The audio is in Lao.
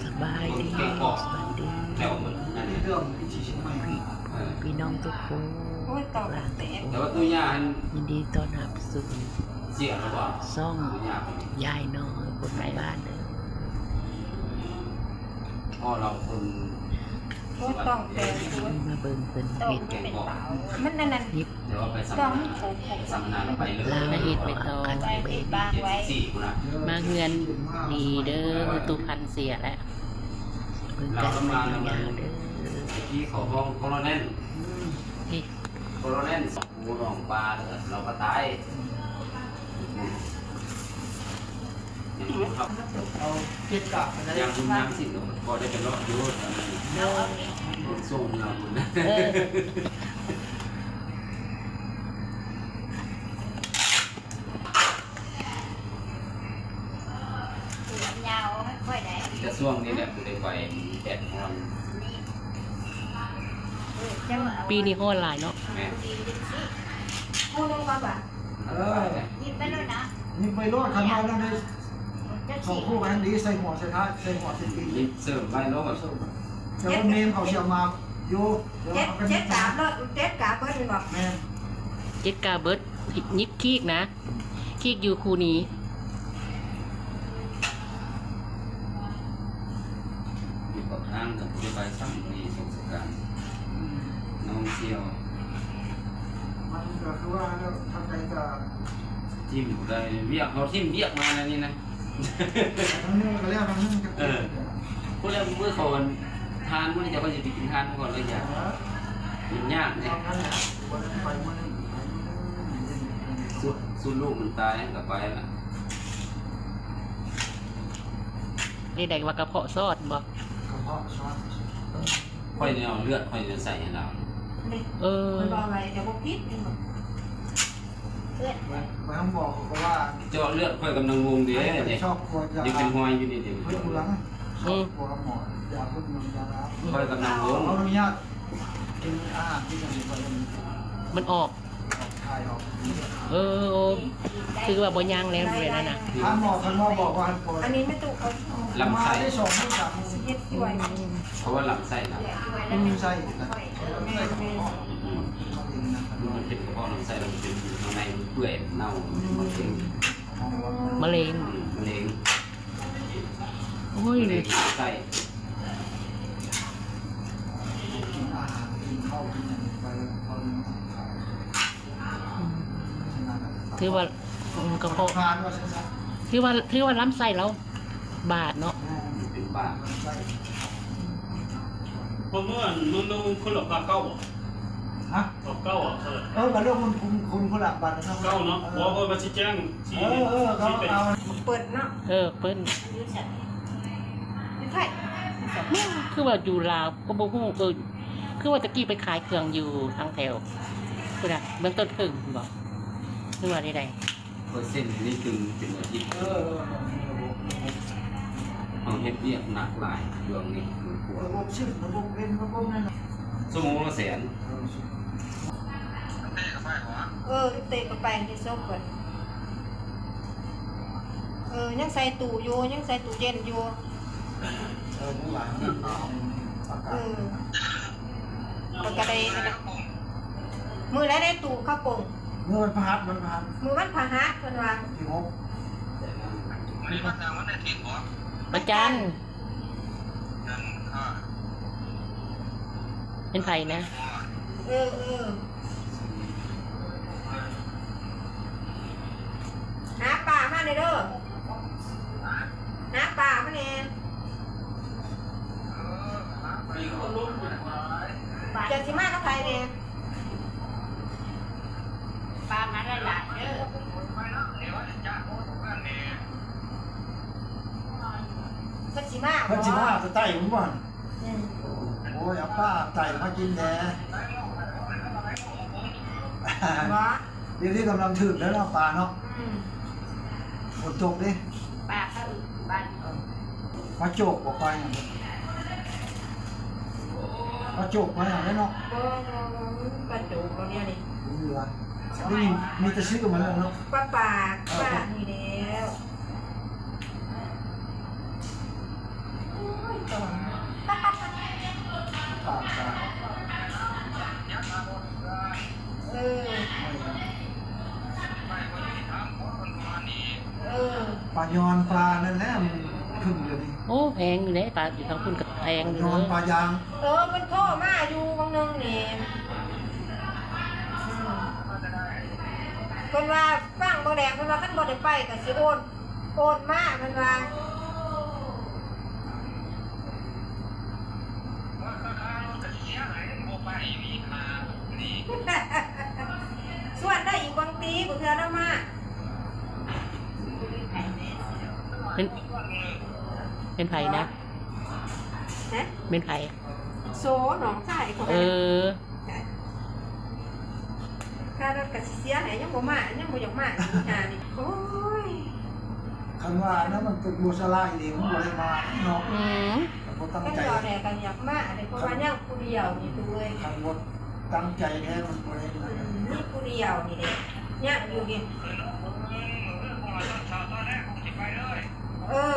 ສະບາຍດີ ສະບາຍດີ ພີ່ນ້ອງທຸກຄົນ ແຕ່ວ່າໂຕຍາຫັ້ນ ຍິນດີຕ້ອນຮັບສູ່ຊ່ອງຍາຍນ້ອຍຄົນໄກບ້ານເດີ. ພໍ່ລາວຄົນ ໂອ້ ຕ້ອງແປງ ມາເບິ່ງເພິ່ນເຮັດ ມັນອັນນັ້ນ ເຮັດ ແຕ່ວ່າໄປສຳມະນາ ສຳມະນາແລ້ວໄປເລີຍ ລາວເຮັດໄປຕໍ່ ມາເຮືອນນີ້ເດີ ຕູ້ພັນເສຍແລ້ວ ເບິ່ງກັນໄປຍາວໆເດີ. ທີ່ເຂົາຮ້ອງໂຄໂລແນນ ໂຄໂລແນນ ສອງຜູ້ນ້ອງປາ ແລ້ວກໍຕາຍ. ເອົາເຈັດກາບກໍໄດ້ ຢ່າງບຸນຍາມສິນກໍໄດ້ໄປເລາະຢູ່ ບຸນຊ່ວງເມືອງພຸ້ນ. ເອີ ແຕ່ຊ່ວງນີ້ແຫຼະ ບໍ່ໄດ້ໄປ ແດດຮ້ອນ. ປີນີ້ຮ້ອນຫຼາຍເນາະ. ແມ່ນ. ຄູ່ໜຶ່ງກ່ອນວ່າ ເອີ ຍິບໄປໂລດນະ ຍິບໄປໂລດ ຄັນວ່ານັ້ນໄດ້ສອງຄູ່ກັນດີ ໃສ່ຫົວໃສ່ທ້າຍ ໃສ່ຫົວໃສ່ຕີນ ຍິບເສີມໄວ້ໂລດ. ແຕ່ວ່າເມມເຂົາຊິເອົາມາຢູ່ ເຈັດ ເຈັດກາບໂລດ ເຈັດກາບເບິດແມ່ນບໍ່? ແມ່ນ ເຈັດກາບເບິດ ຍິບຄີກນະ ຄີກຢູ່ຄູ່ນີ້. ຢູ່ປາກທາງກໍບໍ່ໄດ້ໄປຊ້ຳ ມື້ນີ້ສົງສະການ ອືມ ນ້ອງທ່ຽວ ມັນກໍຄືວ່າແລ້ວ ທາງໃດກໍຖິ້ມບໍ່ໄດ້ ວຽກເຮົາຖິ້ມວຽກມາແນວນີ້ນະ ທາງໜຶ່ງກໍແລ້ວ ທາງໜຶ່ງກໍ ເອີ ພຸ້ນແຫຼະ ມື້ເຂົາທານ ມື້ນີ້ເຈົ້າກໍຊິໄປກິນທານກ່ອນເລີຍ ຢ່າ ມັນຍາກເດ້ ສຸດ ສຸດລູກມັນຕາຍກໍໄປລະ. ນີ້ໄດ້ວ່າກະເພາະຊອດບໍ່? ກະເພາະຊອດ. ຂ້ອຍນີ້ເອົາເລືອດຂ້ອຍນີ້ໃສ່ໃຫ້ລາວ. ເອີ ມັນວ່າໄວແຕ່ບໍ່ຜິດແມ່ນບໍ່? ເລືອດ ໄປ ໄປຫ້ອງໝໍເຂົາກໍວ່າ ເຈາະເລືອດ ຂ້ອຍກຳລັງງົງເດ້ ນີ້ ນີ້ເປັນຮອຍຢູ່ນີ້ເດ້ ເພິ່ນກຳລັງ ອືມ ຊອກຄົວໝໍ ຢາເພິ່ນ ຢາລາວ ຂ້ອຍກຳລັງງົງ ຂໍອະນຸຍາດກິນອາຫານທີ່ມັນ ມັນອອກ ເອີ ໂອ້ ຖືວ່າບໍ່ຍ່າງແລ້ວ ເວລານະ. ທ່ານໝໍ ທ່ານໝໍບອກວ່າ ອັນນີ້ແມ່ຕູ້ເຂົາ ລຳໄສ້ ມາໄດ້ສອງມື້ສາມມື້ ເຮັດຢູ່ໄວ ເພາະວ່າລຳໄສ້ນະ ລຳໄສ້ນະ ອືມ ມັນເປັນກະເພາະລຳໄສ້ ແລ້ວມັນເປັນຢູ່ຂ້າງໃນ ມັນເປື່ອຍ ມັນເນົ່າ ມັນເປັນ ມະເຮັງ ອືມ ມະເຮັງ. ໂອ້ຍ ໄດ້ກິນໄກ່ ອືມ ຖືວ່າ ອືມ ກະເພາະ ຖືວ່າ ຖືວ່າລຳໄສ້ລາວບາດເນາະ ເປັນບາດ. ເພາະເມື່ອນັ້ນ ເມື່ອນັ້ນຄົນລະພາເກົ້າບໍ່? ຮະ? ພາເກົ້າ ເອີ ເອີ ບາດເລື່ອງມັນຄຸນ ຄຸນຄົນລະບາດເນາະ ເກົ້າເນາະ ເອີ ບໍ່ ເພິ່ນວ່າຊິແຈ້ງ ຊິ ເອີ ເອີ ຊິເປັນ ເອົາ ເປີດເນາະ ເອີ ເປີດ ຢູ່ໃສ? ຢູ່ໄທ ແມ່ນ ຄືວ່າຢູ່ລາວກໍບໍ່ຮູ້ ເອີ ຄືວ່າຕະກີ້ໄປຂາຍເຄື່ອງຢູ່ທາງແຖວພຸ້ນນະ ເມືອງຕົ້ນເຜິ້ງບໍ່ ຫຼືວ່າໃດໆ? ເປີເຊັນນີ້ຕຶງເປັນອາທິດ ເອີ ເຮົາເຮັດວຽກໜັກຫຼາຍ ດວງນີ້ ລະບົບຊຶກ ລະບົບເວັນ ລະບົບນັ້ນ ຊົ່ວໂມງລະແສນ. ເອີ ລູກເຕະກໍໄປທີ່ສົບເພິ່ນ ເອີ ຍັງໃສ່ຕູ້ຢູ່ ຍັງໃສ່ຕູ້ເຢັນຢູ່ ເອີ ເອີ ມັນກໍໄດ້ອັນນັ້ນ ມື້ໃດໄດ້ຕູ້ເຂົ້າໂປ່ງ? ມື້ວັນພະຫັດ ວັນພະຫັດ ມື້ວັນພະຫັດເພິ່ນວ່າ ວັນທີຫົກ ວັນນີ້ວັນຫຍັງ? ວັນອາທິດບໍ? ວັນຈັນ ເປັນໃຜນະ? ເອີ ເອີ ຫາປາມາແດ່ເດີ ຫາປາມາແດ່. ເຈົ້າຊິມາກັບໃຜແດ່? ປາມາຫຼາຍໆເດີ ເພິ່ນຊິມາ ເພິ່ນຊິມາ ໄປໄຕ່ພຸ້ນບໍ່? ອືມ ໂອ້ຍ ເອົາປາໄຕ່ມາກິນແດ່ ບໍ່ ດຽວນີ້ກຳລັງຖືກແລ້ວເນາະ ປາເນາະ ອືມ ຝົນຕົກເດ້ ປາເຂົາບ້ານ ປາໂຈກບໍ່ ປາຫຍັງ ປາໂຈກ ປາຫຍັງເດ້ເນາະ ບໍ່ ບໍ່ ປາໂຈກເນາະ ດຽວນີ້ ເຫຼືອ ໄດ້ຍິນມີແຕ່ຊື່ມັນແລ້ວເນາະ ປາປາກ ເອີ ປານີ້ແລ້ວ. ປານັ້ນແຫຼະມັນຂຶ້ນດຽວນີ້. ໂອ້ ແພງຢູ່ເດ້ ປາຢູ່ທາງພຸ້ນກໍແພງຢູ່ເດີ. ຍ້ອນປາຢາງ. ເອີ ເພິ່ນໂທມາຢູ່ວັງໜຶ່ງນີ້ ເພິ່ນວ່າຟັງບໍ່ແດງ ເພິ່ນວ່າຄັນບໍ່ໄດ້ໄປກໍຊິໂອນ ໂອນມາ ເພິ່ນວ່າ. ຊວນໄດ້ອີກບາງຕີ ບາງເທື່ອລາວມາ. ເປັນ ເປັນໃຜນະ? ຮະ? ເປັນໃຜ? ໂສ ນ້ອງຊາຍຂ້ອຍ. ເອີ ຄ່າລົດກໍຊິເສຍໃຫ້ ຍັງບໍ່ມາ ຍັງບໍ່ຢາກມາອີກຫານີ້. ໂອ້ຍ ຄັນວ່ານະ ມັນເປັນບໍ່ສະຫຼາຍເດ້ ມັນບໍ່ໄດ້ມາເນາະ. ອືມ ບໍ່ຕັ້ງໃຈ. ຄັນວ່າແດ່ກໍຢາກມາເດ້ ເພາະວ່າຍັງຜູ້ດຽວນີ້ ຕູ້ເອີຍ. ຄັນບໍ່ຕັ້ງໃຈແທ້ ມັນບໍ່ໄດ້ມາ. ອືມ ມີຜູ້ດຽວນີ້ເດ້ ຍັງຢູ່ນີ້. ເອີ.